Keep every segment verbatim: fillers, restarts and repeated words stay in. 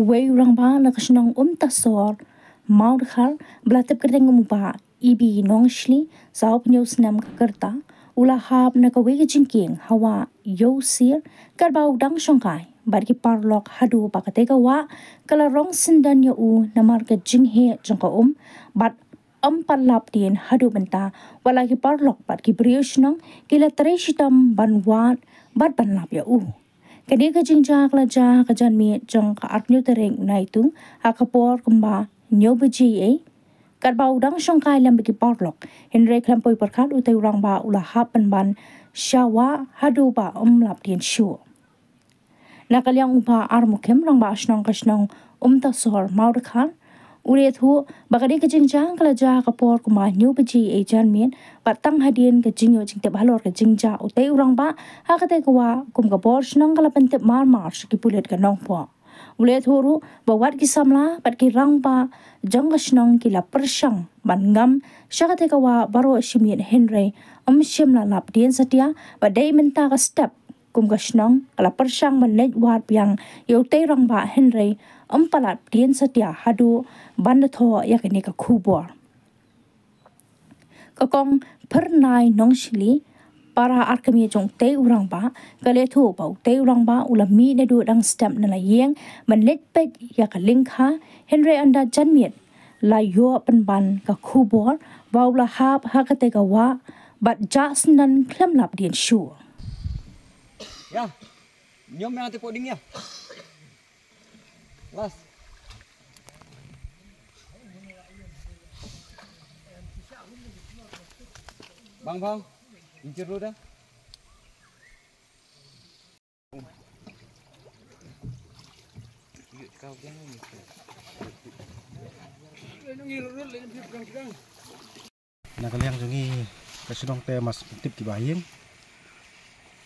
Wei u rangbah na ka shnong Umtasor Mawdkhar, ba la tip kyrteng kum u Bah Ibi Nongshli, saw phew snem ka rta, u la hap na kawei ka jingkieng ha wah Ïewsir, katba u dang shongkai bad ki paralok haduh ba katei ka wah ka la rong syndon ïa u namar ka jingheh jong ka um, bad ym pat lap dien haduh mynta, wat la ki paralok bad ki briew shnong ki la trei shitom ban wad bad ban lap ïa u. Kane ka jingjia ka la jia ha ka janmiet jong ka arphew tarik u Naitung, ha ka por kumba hynñiew baje ei, katba u dang shongkai lem bad ki paralok, hynrei khlem poi pyrkhat utei u rangbah u la hap pynban sha wah haduh ba ym lap dien shuh. Na ka liang u Bah Armukim, rangbah shnong ka shnong Umtasor Mawdkhar, u la ïathuh ba kane ka jingjia ka la jia ha ka por kumba hynñiew baje ei janmiet, bad tang hadien ka jingïoh jingtip halor ka jingjia utei u rangbah ha katei ka wah, kum ka bor shnong ka la pyntip marmar sha ki pulit ka Nongpoh. U la ïathuh ruh ba wat ki samla bad ki rangbah jong ka shnong ki la pyrshang ban ngam sha katei ka wah baroh shi miet, hynrei ym shym la lap dien satia, bad dei mynta ka step kum ka shnong ka la pyrshang ban leit wad biang ïa utei u rangbah, hynrei ym pat lap dien satia haduh ban da thoh ïa kane ka khubor. Ka Kong Phyrnai Nongshli, para arkmie jong utei u rangbah, ka la ïathuh ba utei u rangbah u la mih naduh dang step na la ïing ban leit peit ïa ka lyngkha, hynrei ynda janmiet la ïoh pynban ka khubor ba u la hap ha katei ka wah bad jah syndon khlem lap dien shuh. Ya. Ñiom yang te pok ding ya. Las. Bang, bang. Injir lu dah. Na ka liang jong ngi ka shnong te mas pyntip kiba ha ïing.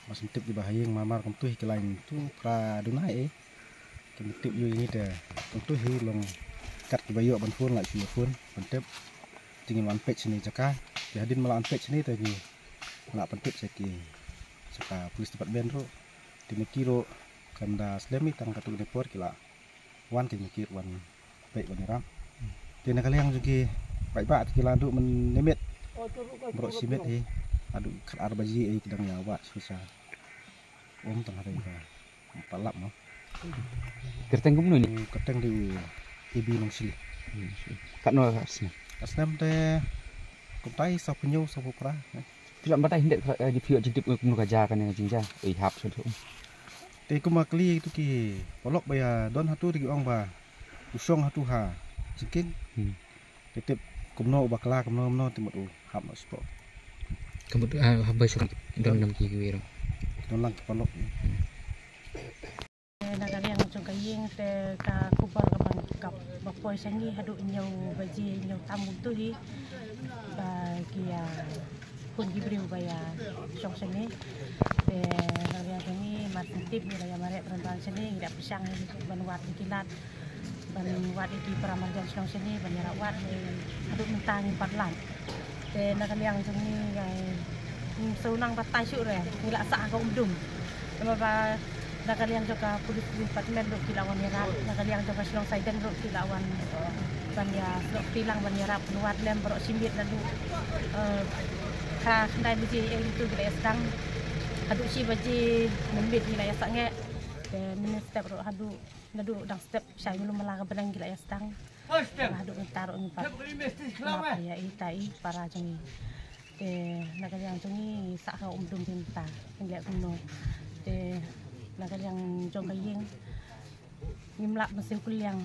Mas pyntip kiba ha ïing marmar kumtu hi, ki lai tu pra duna eh. Ki pyntip ïa ngi te kumtu hi, long kat kiba ïoh ban phone la shu ïa phone pyntip. Te ngin wan peit shane jaka. Te hadien ba la wan peit shane te ngi la pyntip sha ki, sha ka police department ruh. Te ma ki ruh kan da slem hi, tang katto katne por ki la wan, ki ma ki ruh wan peit wan ïarap. Te na ka liang jong ki paidbah te ki la duh mynne miet, baroh shi miet hi, haduh khat ar baje ei ki dang ïa wad shuh sha um, tang hynrei ka ym pat lap mo. Kyrteng kumno ne? Kyrteng dei u Ibi Nongshli. Katno ka snem? Ka snem te kumtai sawphew hynñiew, sawphew phra. Phi lah batai hyndet, eh, phi ïoh jingtip kumno ka jia kane ka jingjia, eh, hap sha um. Te kumba kylli ïa kitu ki paralok ba ïa don hatu te ki ong ba u shong hatu ha jingkieng. Hmm. Te tip kumno u bakla, kumno kumno te mut u hap noh shapoh. Ka mut, ah, hap ba shong don nam ki kiwei ruh. Don lang ki paralok. Hmm. Na ka liang jong ka ïing te ka khubor kaba, kaba poi sha ngi haduh hynñiew baje, hynñiew tam kumtu hi, ba ki ïa khun ki briew ba ïa shong shane. Te na ka liang jong ngi mar shen tip ngi la ïa mareh ban wan shane, ngi la pyrshang ban wad ïa ki lad, ban wad ïa ki para marjan shnong shane, ban ïarap wad, haduh mynta ngim pat lad. Te na ka liang jong ngi, ngi, mm, shu nang batai shuh re, ngi la sah ha ka um dum. Namar ba na ka liang jong ka police department ruh ki la wan ïarap, na ka liang jong ka shnong Saiden ruh ki la wan ban ïa snoh kti lang ban ïarap, ban wad lem baroh shi miet naduh, eh, kha khyndai baje ei kumtu ki la ïa sdang. Haduh shi baje mynmiet ngi la ïa sangeh. Te mynne step ruh haduh, naduh dang step shai malu mala ka bneng ki la ïa sdang. Haduh mynta ruh ngim pat lap ïa ita i para jong ngi. Te na ka liang jong ngi sah ha um dum mynta, ngin leh kumno. Te na ka liang jong ka ïing ngim lah ban siew kylliang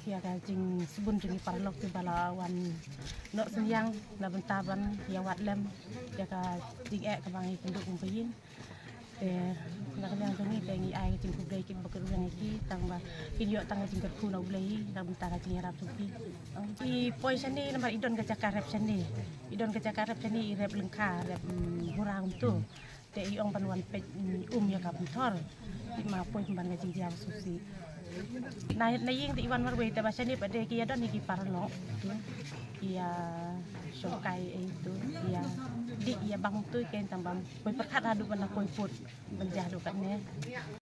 ïa ka jingsbun jong ngi paralok kiba la wan noh synñiang na bynta ban ïa wad lem ïa ka jingeh kaba ngi kynduh kum ka ïing. Te na ka liang jong ngi te ngi ai ka jingkhublei kiba kyrwiang ïa ki, tang ba kin ïoh tang ka jingkyrkhu na U Blei na bynta ka jingïarap jong ki. I poi shane namar i don ka jaka rep shane. I don ka jaka rep shane, i rep lyngkha, rep, mm, bura kumtu. Te i ong ban wan peit, mm, um ïa ka pynthor. Te ma poi pynban ka jingjia ba sngewsih. Na, na ïing te i wan marwei te ba shane pat de ki ïa don ïa ki paralok. Ki ïa shongkai ei tu, ïa dih ïa bang tu, ken tang ba poi pyrkhat haduh ban da poi put ban jia haduh katne.